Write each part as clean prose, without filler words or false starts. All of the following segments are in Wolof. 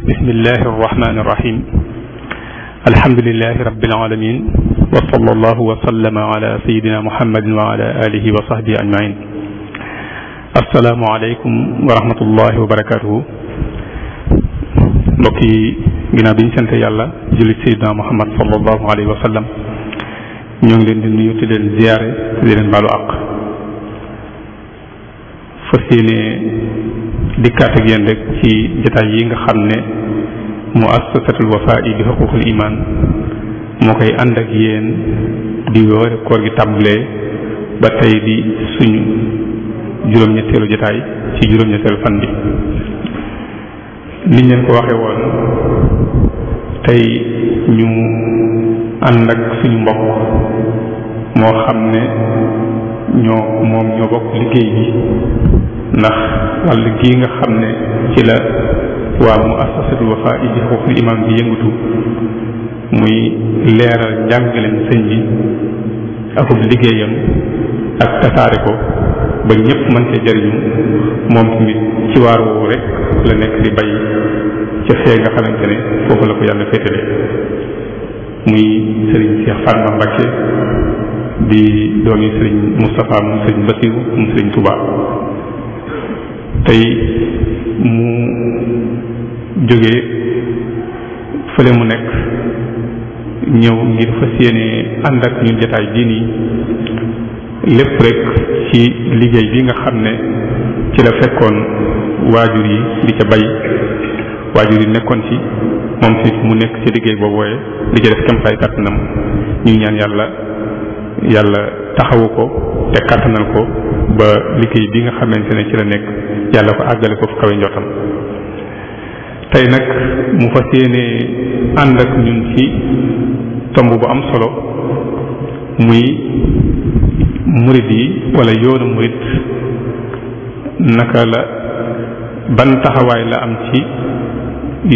bismillahi arrahmani irrahim alhamdulilahi rabbil alamin wa sallallahu wa sallama ala sayidina muhammadin wa ala alihi wa sahbihi ajmain assalaamu aleykum wa rahmatullahi wa barakatuhu mbokk yi ginnaaw bi ñu sant yàlla jullit sayidina muhammad sallallahu alayhi wa sallam ñoo ngi leen di nuyu te leen ziyaare te leen baalu àq fas yéene dikkaat ak yéen rek ci jotaay yi nga xam ne muassasatul Wafa'i bi huquqil iman moo koy ànd ak yéen di woore koor gi tàmbalee ba tey di suñu juróom-ñetteelu jotaay ci juróom-ñetteelu fan bi niñ leen ko waxee woon tey ñu ànd ak suñu mbokk moo xam ne ñoo bokk liggéey bi ndax wàll gii nga xam ne ci la waa muassasatul Wafa'i bi huquqil iman bi yëngatu muy leeral njàngaleem sëñ bi akub liggéeyam ak tasaare ko ba ñëpp mën cee jëriñu moom tamit ci waar woowu rek la nekk di bay ca fee nga xamante ne foofu la ko yàlla féetale muy sëriñ Cheikh Fatma Mbacké di doomi sëriñ Moustapha mu sëriñ Bassirou mu sëriñ Touba tey mu jógee fële mu nekk ñëw ngir fas yéene ànd ak ñun jotaay bii nii lépp rek ci liggéey bi nga xam ne ci la fekkoon waajur yi di ca bay waajur yi nekkoon ci moom si mu nekk ci liggéey boobu wooye di ca def kemtaay kàttanam ñu ñaan yàlla taxawu ko te kàttanal ko ba liggéey bi nga xamante ne ci la nekk yàlla ko àggale ko fu kawe njottam tey nag mu fas yéene ànd ak ñun ci tomb bu am solo muy murid yi wala yoonu murid naka la ban taxawaay la am ci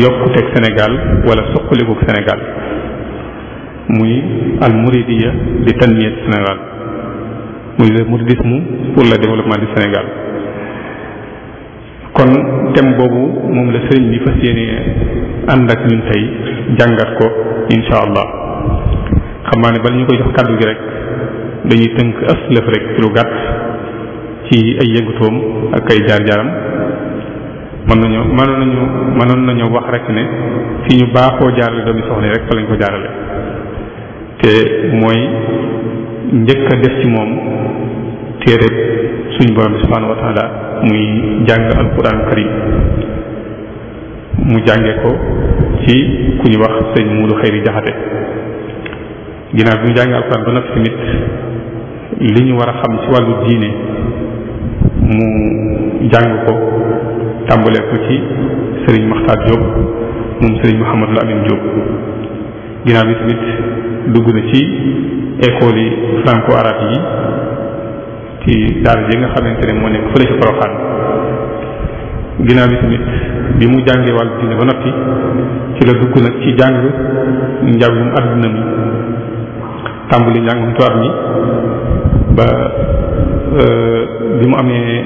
yokkuteeg Sénégal wala suqalikoog Sénégal muy al muridiya di tanmiyat Sénégal muy le mouridisme pour le développement du Sénégal kon thème boobu moom la sëriñ bi fas yéene ànd ak ñun tey jàngat ko insha allah xam naa ne bala ñu koy jox kàddu gi rek dañuy tënk aslëf rek ci lu gàtt ci ay yëngutoom ak ay jaar-jaaram mënoon nañoo wax rek ne fi ñu baaxoo jaarale doomi soxna yi rek fa lañ ko jaarale te mooy njëkk a def ci moom téere suñ borom bi subhanahu wa taala muy jàng alquran karim mu jànge ko ci ku ñu wax sëñ Muudu Xayri Jaxate ginnaaw bi mu jàngee alquran ba noppi tamit li ñu war a xam ci wàllu diine mu jàng ko tàmbalee ko ci sëriñ Maxtaar Diop moom sëriñ Mouhamadul Amin Diop ginnaaw bi tamit dugg na ci école yi franco arabe yi ci daara ji nga xamante ne moo nekk fële ci Poroxaan ginnaaw bi tamit bi mu jàngee wàllu diine ba noppi ci la dugg nag ci jàng njàngum adduna mi tàmbali njàngum tubaab mi ba bi mu amee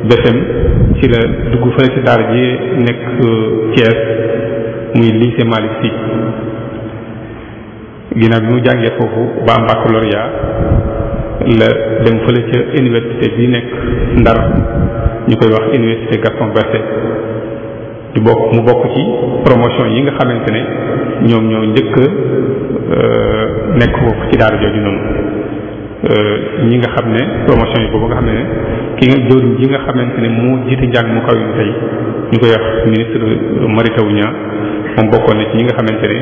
BFEM ci la dugg fële ci daara ji nekk Thiès muy lycée Malick Sy ginnaaw bi mu jàngee foofu ba am baccalauréat la dem fële ca université bi nekk Ndar ñu koy wax université Gaston Berger mu bokk ci promotion yi nga xamante ne ñoom ñoo njëkk nekk foofu ci daara jooju noonu ñi nga xam ne promotion yi boobu nga xam ne ki nga jëwriñ ji nga xamante ne moo jiite njàng mu kaw yi tey ñu koy wax ministre Mary Teuw Niane moom bokkoon na ci ñi nga xamante ne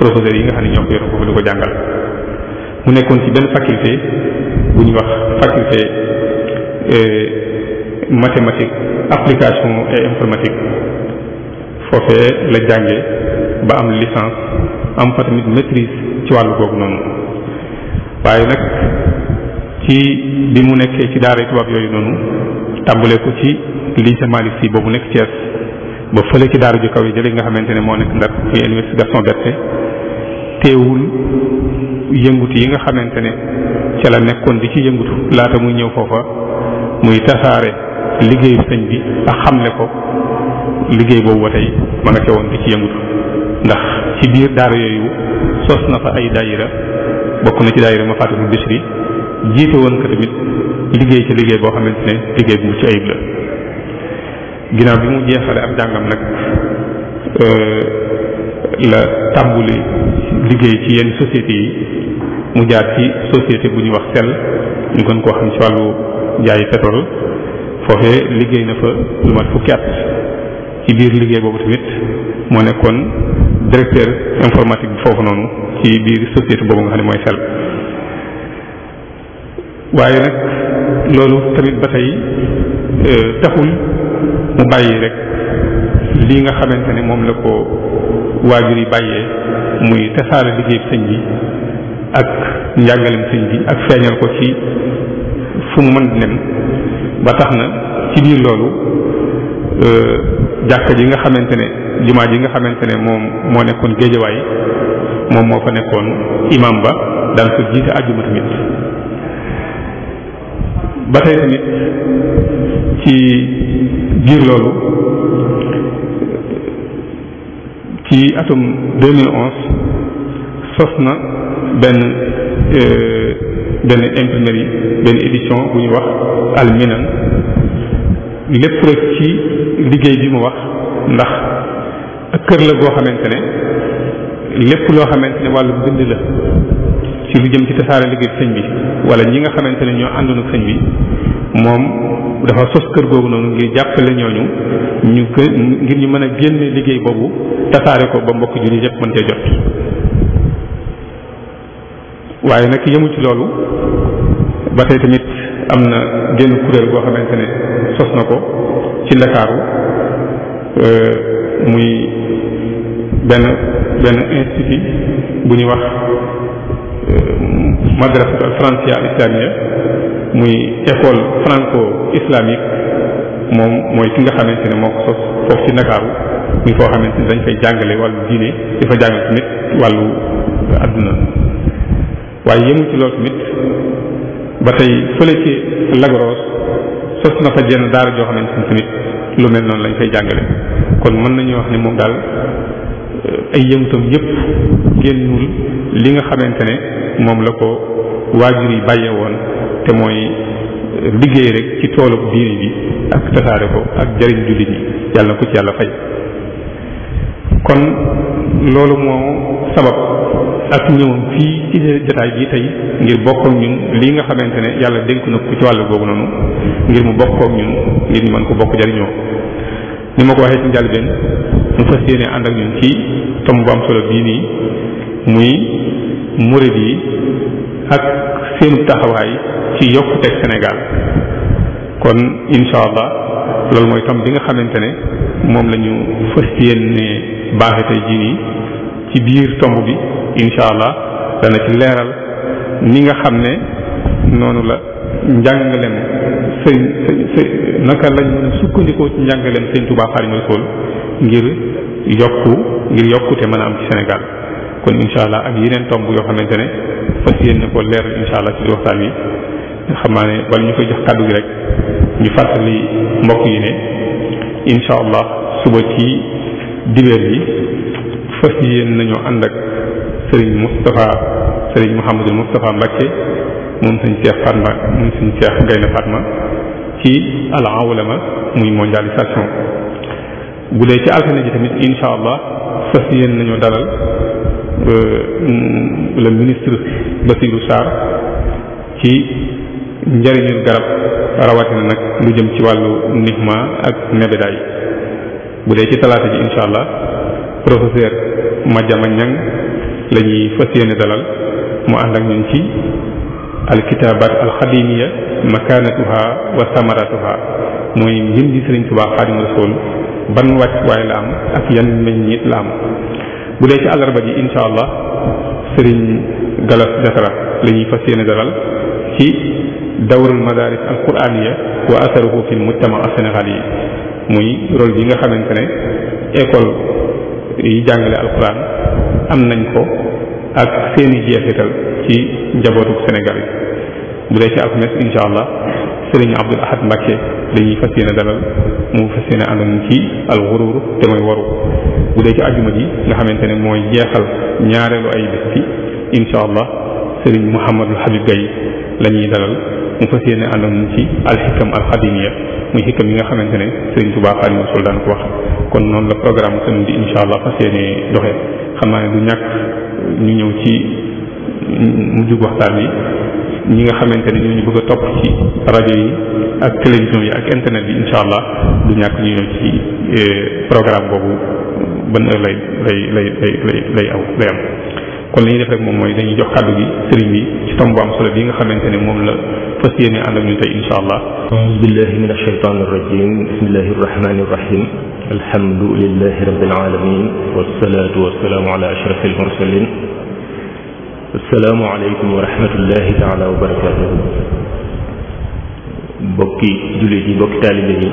professeurs yi nga xam ne ñoo ko yor foofu di ko jàngal mu nekkoon ci benn faculté bu ñuy wax faculté mathématique application et informatique foofee la jànge ba am licence am fa tamit maîtrise ci wàllu googu noonu. waaye nag ci bi mu nekkee ci daara tubaab yooyu noonu tàmbalee ko ci lycée Malick Sy boobu nekk Thiès ba fële ci daara ju kaw yi jële nga xamante ne moo nekk Ndar muy université Gaston Berger teewul yëngutu yi nga xamante ne ca la nekkoon di ci yëngutu laata muy ñëw foofa muy tasaare liggéeyu sëñ bi ak xamle ko liggéey boobu ba tey ma nga ca woon di ci yëngutu ndax ci biir daara yooyu sos na fa ay daayira bokk na ci daayira Mafatihul Bichri jiite woon ko tamit liggéey ci liggéey boo xamante ne liggéey bu mucc ayib la. ginnaaw bi mu jeexale ab jàngam nag la tàmbuli liggéey ci yenn sociétés yi mu jaar ci société bu ñuy wax Shell ñu gën koo xam ci wàllu jaay pétrole foofee liggéey na fa lu mat fukki at. ci biir liggéey boobu tamit moo nekkoon directeur informatique bi foofu noonu ci biir société boobu nga xam ne mooy Shell. waaye nag loolu tamit ba tey taxul mu bàyyi rek lii nga xamante ne moom la ko waajur yi bàyyee muy tasaare liggéey sëñ bi ak njàngalem sëñ bi ak feeñal ko ci fu mu mën di nem ba tax na ci biir loolu jàkka ji nga xamante ne jumaa ji nga xamante ne moom moo nekkoon géejawaay moom moo fa nekkoon imam ba daan ko jiite àjjuma tamit. ba tey tamit ci biir loolu ci atum 2011 sos na benn imprimerie benn édition bu ñuy wax Al Minan lépp rek ci liggéey bi mu wax ndax kër la goo xamante ne lépp loo xamante ne wàllu bind la ci lu jëm ci tasaare liggéey sëñ bi wala ñi nga xamante ne ñoo àndoon ak sëñ bi moom dafa sos kër googu noonu ngir jàppale ñooñu ngir ñu mën a génne liggéey boobu tasaare ko ba mbokk jullit yépp mën cee jot. waaye nag yemu ci loolu ba tey tamit am na génn kuréel goo xamante ne sos na ko ci Ndakaaru muy benn institut bu ñuy wax madrasatu al francia al islamia muy école franco islamique moom mooy ki nga xamante ne moo ko sos foofu ci Ndakaaru muy foo xamante ne dañ fay jàngale wàllu diine di fa jàngale tamit wàllu adduna. waaye yemu ci loolu tamit ba tey fële ci Lagos sos na fa jenn daara joo xamante ne tamit lu mel noonu lañ fay jàngale. kon mën nañu wax ne moom daal ay yëngutam yépp génnul li nga xamante ne moom la ko waajur yi bàyyee woon te mooy liggéey rek ci toolub diine bi ak tasaare ko ak jariñ jullit ñi yàlla na ko ci yàlla fay. kon loolu moo sabab ak ñëwam fii ci jotaay bi tey ngir bokk ak ñun lii nga xamante ne yàlla dénk na ko ci wàllu boobu noonu ngir mu bokk ak ñun ngir ñu mën ko bokk jariñoo. ni ma ko waxee ci njëlbéen mu fas yéene ànd ak ñun ci tomb bu am solo bii nii muy murid yi ak seenu taxawaay ci yokkuteeg Sénégal. kon incha allah loolu mooy tomb bi nga xamante ne moom la ñu fas yéene baaxe tey jii nii ci biir tomb bi incha allah dana ci leeral ni nga xam ne noonu la njàngaleem sëñ naka lañ mën a sukkandikoo ci njàngaleem sëñ Tuubaa Xaadimu Rasuul ngir yokkute mën a am ci Sénégal. kon incha allah ak yeneen tomb yoo xamante ne fas yéene ko leeral incha allah ci biir waxtaan wi xam naa ne wala ñu koy jox kàddu gi rek ñu fàttali mbokk yi ne incha allah suba ci dibeer bi fas yéene nañoo ànd ak Serigne Mouhamadul Moustapha Mbacke moom suñ Cheikh Fatma moom suñ Cheikh Gaynde Fatma ci al-awlama muy mondialisation. bu dee ci altine ji tamit incha allah fas yéene nañoo dalal le ministre Bassirou Sarr ci njëriñul garab rawatina nag lu jëm ci wàllu nihma ak nebedaay. bu dee ci talaata ji incha allah professeur Madiama Niang la ñuy fas yéene dalal mu ànd ak ñun ci alkitabat alxadimiya makanatuha wa samaratuha mooy mbindi Sëriñ Tuubaa Xaadimu Rasuul ban wàccuwaay la am ak yan meññit la am. bu dee ci àllarba ji incha allah Sëriñ Galas Jatara la ñuy fas yéene dalal ci dawrul madaris al quraniya wa asaruhu fi mujtama al sénégali yi muy rôle bi nga xamante ne école yi jàngale alquran am nañ ko ak seeni jeexital ci njabootu Sénégal yi. bu dee ci alxames incha allah Sëriñ Abdul Ahad Mbacke dañuy fas yéene dalal mu fas yéene ànd ak ci al ghurur te mooy waru. bu dee ci ajuma ji nga xamante ne mooy jeexal ñaareelu ay bés bi incha allah Sëriñ Mouhamadul Habib Gaye la ñuy dalal mu fas yéene ànd ak ci alxikam alxadimiya muy xikam yi nga xamante ne Sëriñ Tuubaa Xaadimu Rasuul daan ko wax. kon noonu la programme semaine bi incha allah fas yéene doxee xam naa ne du ñàkk ñu ñëw ci mujjug waxtaan bi ñi nga xamante ne ñooñu bëgg a topp ci rajo yi ak télévision yi ak internet bi incha allah du ñàkk ñu ñëw ci programme boobu ban heure lay am. kon li ñuy def rek moom mooy dañuy jox kàddu gi sëriñ bi ci tomb bu am solo bi nga xamante ne moom la fas yéene ànd ak ñun tey incha allah. a'uuzu billahi min ash-shaytaani r-rajiim bismillahi r-rahmaani r-rahiim alhamdulillahi rabbil aalamiin wassalaatu wassalaamu ala ashrafil mursaliin assalaamu aleykum wa rahmatullahi taala wa barakaatuhu. bokki jullit yi bokki taalibe yi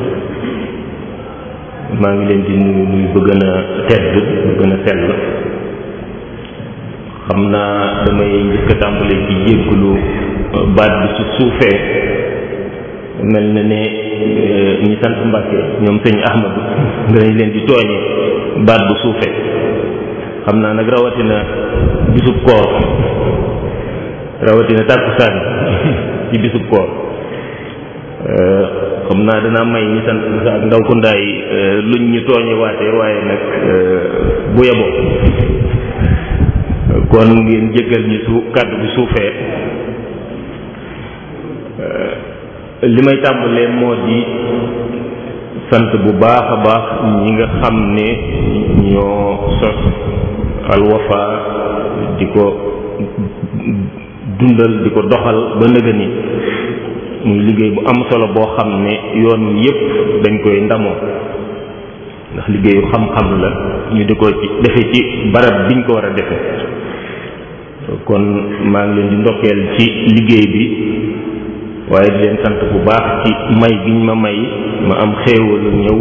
maa ngi leen di nuyu bu gën a tedd bu gën a sell. xam naa damay njëkk a tàmbale ci jéggulu baat bi su suufee mel na ne ñi sant Mbàkke ñoom sëñ Ahmadu nga leen di tooñee baat bu suufee. xam naa nag rawatina bisub koor rawatina tàkkusaan ci bisub koor xam naa danaa may ñi sant ak ndaw ko ndaay luñ ñu tooñe waatee waaye nag bu yeboo kon ngeen jéggal ñi su kàddu bi suufee. li may tàmbalee moo di sant bu baax a baax ñi nga xam ne ñoo sos Al Wafa di ko dundal di ko doxal ba nëga ni muy liggéey bu am solo boo xam ne yoon wi yépp dañ koy ndamoo ndax liggéeyu xam-xam la ñu di ko ci defe ci barab biñ ko war a defe. kon maa ngi leen di ndokkeel ci liggéey bi waaye di leen sant bu baax ci may giñ ma may ma am xéewalu ñëw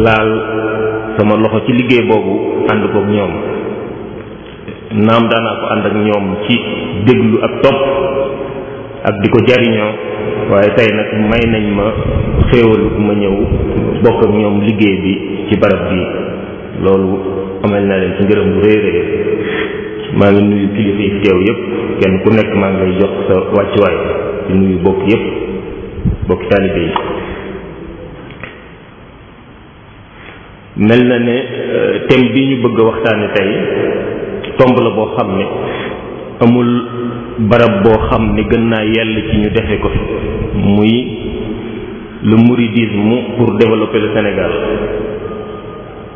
laal sama loxo ci liggéey boobu ànd kook ñoom. naam daanaa ko ànd ak ñoom ci déglu ak topp ak di ko jariñoo waaye tey nag may nañ ma xéewalu ma ñëw bokk ak ñoom liggéey bi ci barab bi loolu amal na leen ci ngërëm bu rëy rëy. maa ngi nuyu kilifa yi teew yëpp kenn ku nekk maa ngi lay jox sa wàccuwaay di nuyu bokk yëpp bokki taalibe yi. mel na ne thème bi ñu bëgg a waxtaane tey tomb la boo xam ne amul barab boo xam ne gën naa yell ci ñu defe ko fi muy le mouridisme pour développer le Sénégal.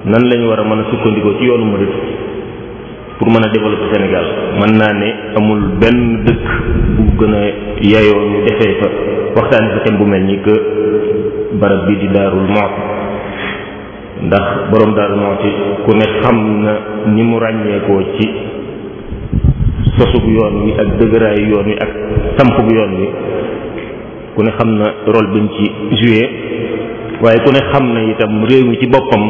nan lañu war a mën a sukkandikoo ci yoonu murid pour mën a développer Sénégal. mën naa ne amul benn dëkk bu gën a yayoo ñu defee fa waxtaani fa thème bu mel ni que barab bi di Daarul Muxti ndax borom Daarul Muxti ku ne xam na ni mu ràññeekoo ci sosug yoon wi ak dëgëraayu yoon wi ak sampug yoon wi ku ne xam na rôle bi mu ci joué waaye ku ne xam na itam réew mi ci boppam